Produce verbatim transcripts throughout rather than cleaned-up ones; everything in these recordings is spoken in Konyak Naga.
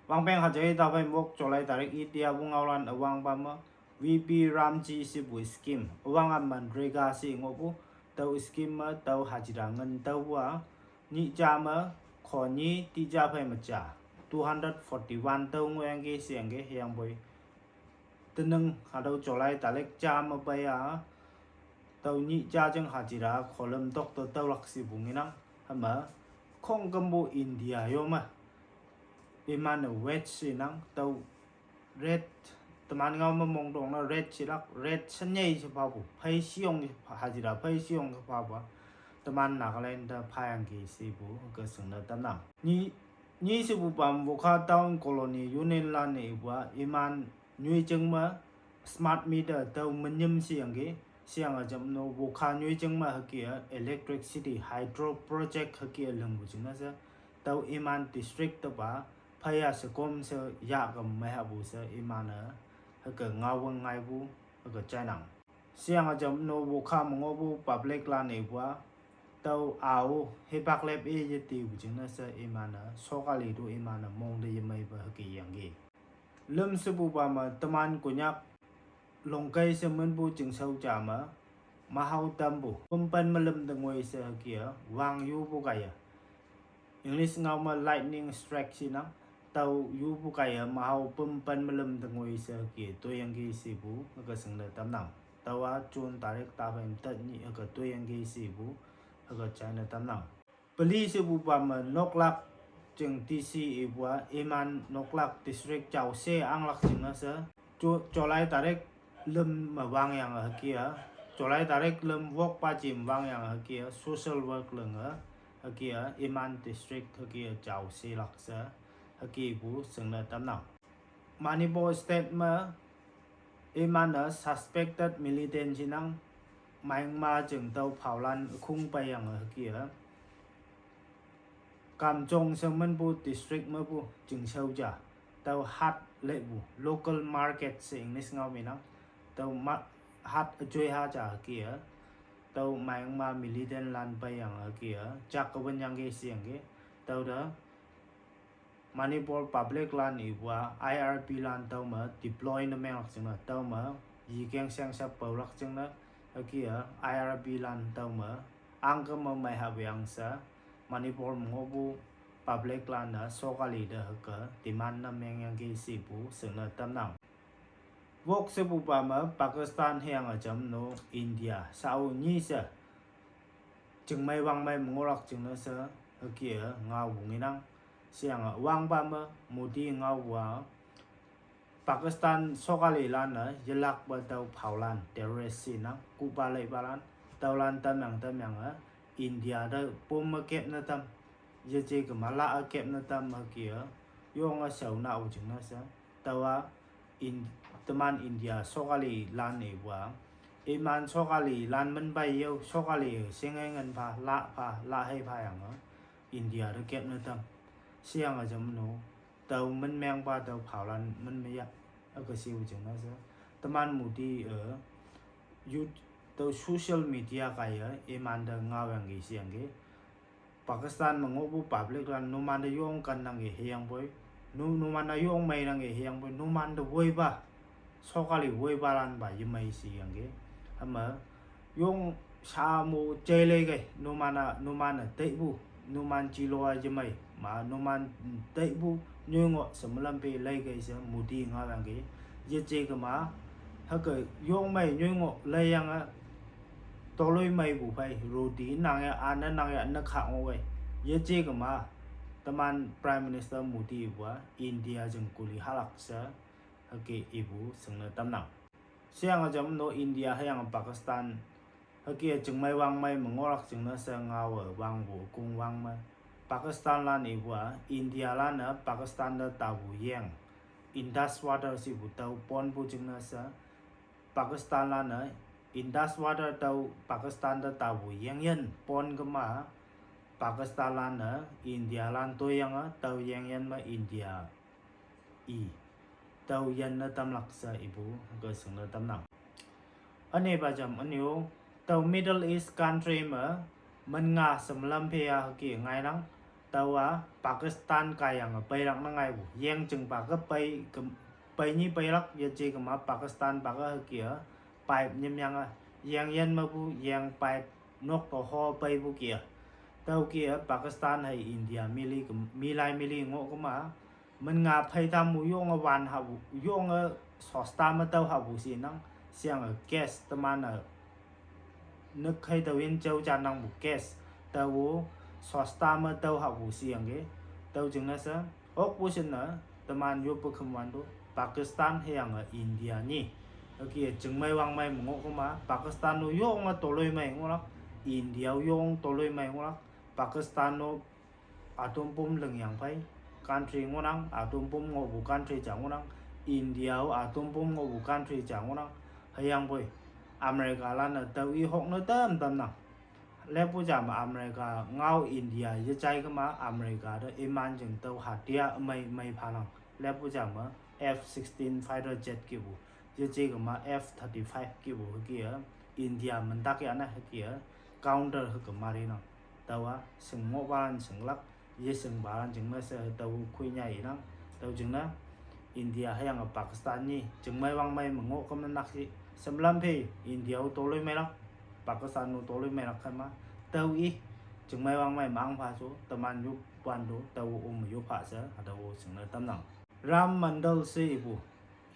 Wangpeng hajar taphei mok July tarik i tia bu ngaolan üwangpa me V P Ramji shepu scheme, üwang-a MGNREGA she ngohpu, tüo scheme me tüo hajira ngin tüopu-a, nyih ja me, khonyi tija phei me ja, two hundred forty-one tüo ngohyangki sheyangki hüyangpoi. Tening hatüo July tarik ja me pei-a, tüo nyih ja jing hajira kholüm tok te tüolak shepu ngenang, hüme, khongkümpu India yo me. Iman-e wage shenang, tüo rate, teman ngao me mongtong ne rate shelak, rate shenyei she phapu, phei shiyong she pha, hajira phei shiyong she phapu-a, teman Nagaland te phayangki shepu ke shingne tamnang. Nyi, nyi shepupa me Wokha Town Colony Union lan-e ipu-a, iman nyoijing me smart meter tüo menyim sheyangki, sheyange jamno Wokha nyoijing me hüke-a electricity hydro project hüke-a lingpu jingne she, tüo iman district tepa, pheiya shekom she yahkem meihapu she iman-e, hüke ngaowang ngaipu, hüke jainang. Sheyange jamno Wokha me ngohpu public lan-e ipu-a, tüo ao hipak lep-e yetipu jingne she iman-e, sokali to iman-e mongte yemeipe hüke yangki. Lüm shepupa me teman Konyak Longkei she minpu chingshao ja me, mahao tampu, pümpen me lüm te ngoi she hüke-a, wang yupu kaiye. English ngao me lightning strike shinang, tüo yupu kaiye mahao pümpen me lüm te ngoi she hüke toiyangki shepu, hüke shingne tamnang. Tüo-a June tarik taphei me tet nyih hüke toiyangki shepu, hüke jaine tamnang. Peli shepupa me noklak jing D C ipu-a, iman noklak district jao she anglak jingne she, Ju-, July tarik lüm me wangyange hüke-a, July tarik lüm wokpa jim wangyange hüke-a, social work linge, hüke-a, iman district hüke-a jao shelak she, hükepu shingne tamnang. Manipur state me, iman-e suspected militant shinang, Myanmar jing tüo phaolan ükhung peiyange hüke-a, Kamjong she minpu district mepu chingshao ja, tüo hat lepu, local market she English ngao me nang, tüo ma-, hat üjoi ha ja hüke-a, tüo Myanmar militant lan peiyange hüke-a, jak kewen yangki sheyangki, tüo te Manipur public lan ipu-a I R B lan tüo me deploy ne menglak jingne, tüo me yikeng shengshap paolak jingne, hüke-a I R B lan tüo me angke me meiha weang she, Manipur me ngohpu public lan-e sokali te hüke demand ne mengyangki shepu shingne tamnang. Wok shepupa me Pakistan hüyange jamno India shao nyi she chingmei wangmei me ngohlak jingne she, hüke-a ngaopu ngenang. Sheyange wangpa me Modi ngaopu-a, Pakistan sokali lan-e yelakpe tüo phaolan terrorist shinang, kuhpa leipalan, tüolan tamyang tamyange India te pom me kep ne tam, yeje kema la-e kep ne tam hüke-a, yonge shaonao jingne she, tüowa In-, teman India sokali lan ipu-a, iman sokali lan minpei yao, sokali shinge ngen pha, la pha, la hei phayange, India te kep ne tam. Sheyange jamno, tüo min mengpa tüo phaolan min meya, hüke shepu jingne she, teman Modi-e, you, tüo social media kaiye imante ngaoyangki sheyangki, Pakistan me ngohpu public lan numante yong kennangki hüyangpoi, nu-, numan-a yong meinangki hüyangpoi, numante woipa, sokali woipalanpa yemei sheyangki. Hüme, yong sha mo jei leikei, numan-a, numan-e teipu, numan jilo-a yemei, ma numan teipu, nyoi ngoh she melam pe leikei she Modi ngaoyangki. Yeje kema, hüke yong mei nyoi ngoh leiyange, toloimeipu phei, roti nang ya, an nang ya, ne kha ngoh wei. Yeje kema, teman Prime Minister Modi ipu-a, India jing kuli hahlak she, hüke ipu shingne tamnang. Sheyange jamno India hüyange Pakistan, hüke chingmei wangmei me ngohlak jingne she ngaowe wangpu kong wang me. Pakistan lan ipu-a, India lan-e Pakistan te taopu yeng, Indus Water shepu tüo ponpu jingne she, Pakistan lan-e Indus Water tüo Pakistan te taopu yengyin pon kema, Pakistan lan-e India lan toiyange tüo yengyin me India i, tüo yinne tamlak she ipu hüke shingne tamnang. Ünepa jam ünyo, tüo Middle East country me, min nga she melam phe-a hüke ngainang, Tüowa Pakistan kaiyange peilak ne ngaipu. Yeng jingpa ke pei, pei nyi peilak yeje kema Pakistan pa ke hüke-a pipe nyimyange. Yeng yin mepu yeng pipe nok to ho peipu ke-a. Tüoke-a Pakistan hei India mili ke, milai mili ngoh kema, min nga phei tampu yonge wan hahpu, yonge sosta me tüo hahpu shinang, sheyange gas teman-e nük khei tüo yin jao jannangpu gas, tao-o sosta me tüo hahpu sheyangki. Tüo jingne she, okpu shinne, teman yoppe khümwante, Pakistan hüyange India nyi hüke jingmei wangmei me ngoh kema, Pakistan no yonge toloimei ngohlak, India-o yong toloimei ngohlak. Pakistan no atom bomb lingyang phei country ngohnang, atom bomb ngohpu country ja ngohnang, India-o atom bomb ngohpu country ja ngohnang. Hüyangpoi America lan-e tüo i hokne tam tamnang. Leppu ja me America ngao India yejai kema America te iman jing tüo hatia mei mei phanang. Leppu ja me F sixteen fighter jet kihpu, yeje kema F thirty-five kihpu hüke-a India mintak yane hüke-a counter hüke marinang. Tüowa shing ngohpalan shinglak, yeshingpalan jingne she tüo khoinya inang. Tüo jingne India hüyange Pakistan nyi jingmei wangmei me ngoh kema nakshi, shemlam phei India-o toloimeilak, Pakistan no toloimeilak kema, tüo i jingmei wangmei me angpha sho teman yop wante tao-o me yoppha she hatüo shingne tamnang. Ram Mandal she ipu,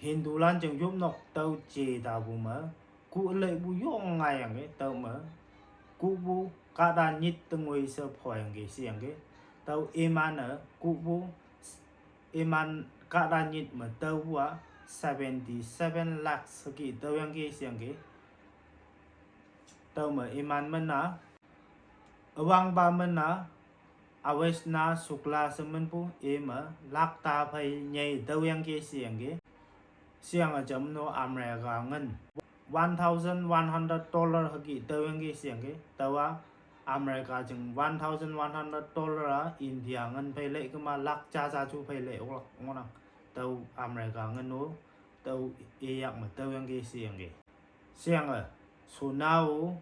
Hindulan jing yopnok tüo je tapu me, ku üleipu yong ngaiyangki tüo me, kuhpu kahta nyit te ngoi she phoyangki sheyangki. Tüo iman-e kuhpu, iman kahta nyit me tüopu-a seventy-seven lakhs hüke tüoyangki sheyangki. Tüo me iman min-a, üwangpa min-a, Aveshna Shukla she minpu ime lakh ta phei nyei tüoyangki sheyangki. Sheyange jamno America ngin one thousand one hundred dollar hüke tüoyangki sheyangki. Tüowa America jing one thousand one hundred dollar-a India ngin phei lei kema lakh ja ja ju phei lei oklak ngohnang. Tüo America ngin-o tüo iyak me tüoyangki sheyangki. Sheyange sona-o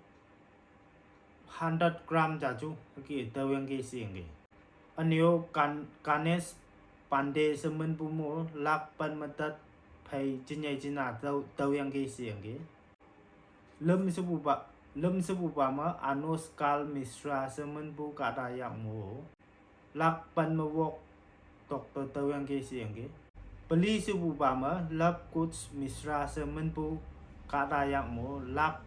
hundred gram ja ju hüke tüoyangki sheyangki. Ünyo Gan-, Ganesh Pandey she minpu mo lakh pen me tat phei jinyei jina tüo, tüoyangki sheyangki. Lüm shepupa, lüm shepupa me Anushkal Mishra she minpu kahta yak mo lakh pen me wok tok te tüoyangki sheyangki. Peli shepupa me Love Kush Mishra she minpu kahta yak mo lakh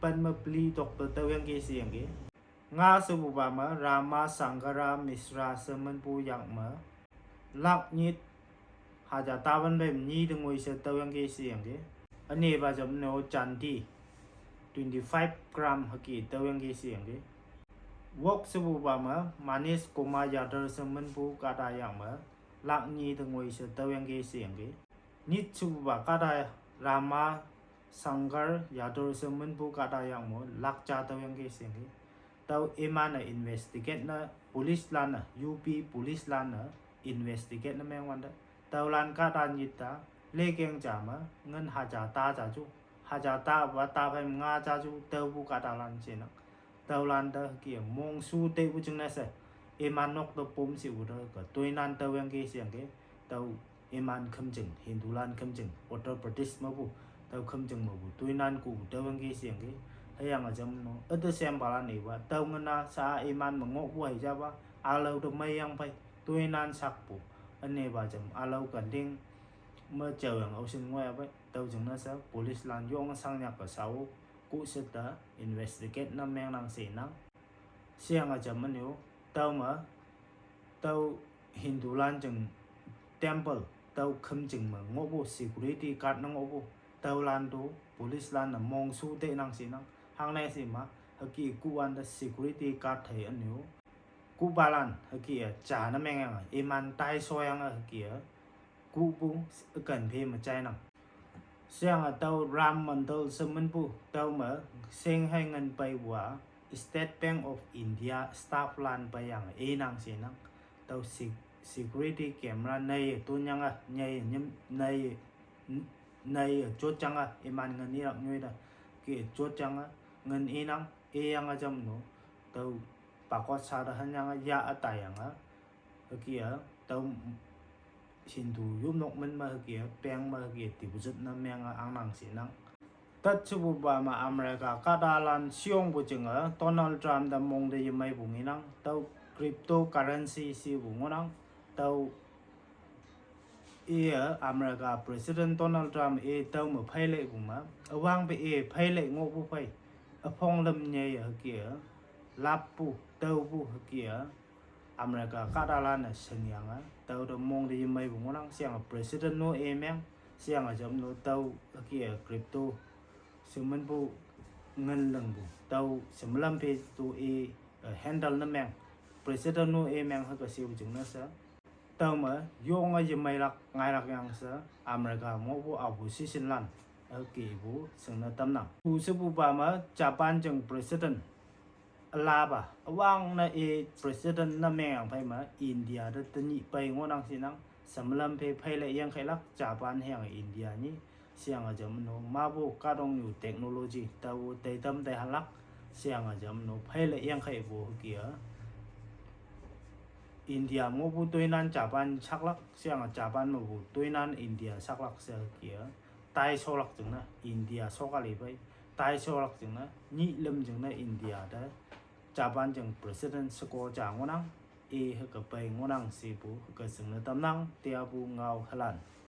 pen me peli tok te tüoyangki sheyangki. Nga shepupa me Rama Shankara Mishra she minpu yak me lakh nyit haja tapan phei nyi te ngoi she tüoyangki sheyangki. Ünepa jamno chandi twenty-five gram hüke tüoyangki sheyangki. Wok shepupa me Manish Kumar Yadav she minpu kahta yak me lakh nyi te ngoi she tüoyangki sheyangki. Nyit shepupa kahta Rama Shankar Yadav she minpu kahta yak mo lakh ja tüoyangki sheyangki. Tüo iman-e investigate ne, police lan-e, U P police lan-e investigate ne mengwante, tüolan kahta nyit ta lekeng ja me ngin haja ta ja ju, haja tapu-a ta phei nga ja ju tüopu kahtalan shenang. Tüolan te hüke mongshu teipu jingne she, iman nok te pom shepu te ke toinan tüoyangki sheyangki. Tüo iman khümjing, Hindulan khümjing, Uttar Pradesh mepu, tüo khümjing mepu toinan ku tüoyangki sheyangki. Hüyange jamno üte shempalan ipa tüo ngin-a sha-a iman me ngohpu hei japa, ülao te meiyang phei toinan sakpu. Ünepa jam ülao kanting me jaoyange aoshin ngoiya pei. Tüo jingne she police lan yonge shangnyak-e shao, kuhshit te investigate ne mengnang shenang. Sheyange jam ünyo, tüo me, tüo Hindulan jing temple, tüo khümjing me ngohpu security guard ne ngohpu, tüolan to police lan-e mongshu tenang shenang. Hangne she ma hüke kuhwante security guard hei ünyo, kuhpalan hüke-a ja ne mengyange iman tai shoyange hüke-a kuhpu üken phe me jainang. Sheyange tüo Ram Mandal she minpu tüo me shing hei ngin peipu-a State Bank of India staff lan peiyange inang shenang. Tüo se-, security camera neiye tonyange, nyeiye nyim, neiye, neiye jotyange iman ngin ilak nyoite ke jotyange ngin inang. Iyange jamno tüo pakot sa te hanyange ya ütayange, hüke-a, tüo Hindu yopnok min me hüke-a, peng me hüke-a deposit ne menge angnang shinang. Tat shepupa me America kahtalan sheyongpu jinge Donald Trump te mong te yemeipu ngenang, tüo cryptocurrency shepu ngohnang, tüo iye America President Donald Trump i tüo me pheileipu me, üwangpe i pheilei ngohpu phei, üpong lüm nyeiye hüke-a, lappu, taopu hüke-a, America kahtalan-e shingyange, tüo te mong te yemeipu ngohnang, sheyange President no i meng, sheyange jam no tüo hüke-a crypto, sheminpu ngin lingpu, tüo shemelam phe to i, eh, handle ne meng, President no i meng hüke shepu jingne she. Tüo me, yonge yemeilak ngailak yang she, America ngohpu opposition lan, hükepu shingne tamnang. Pu shepupa me, Japan jing President, ülapa, üwangne i President ne mengyang phei me, India te tenyih pei ngohnang shinang, shemelam phe pheilei yangkheilak, Japan hüyange India nyi, sheyange jam no, mapu kahtoknyu technology, tao teitam teihanlak, sheyange jam no, pheilei yangkheipu hüke-a. India ngohpu toinan Japan saklak, sheyange Japan mepu toinan India saklak she hüke-a. Tai sholak jingne, India sokali pei, tai sholak jingne, nyih lüm jingne India te, Japan jing President sheko ja ngohnang, i hüke pei ngohnang shepu hüke shingne tamnang, teapu ngao hülan.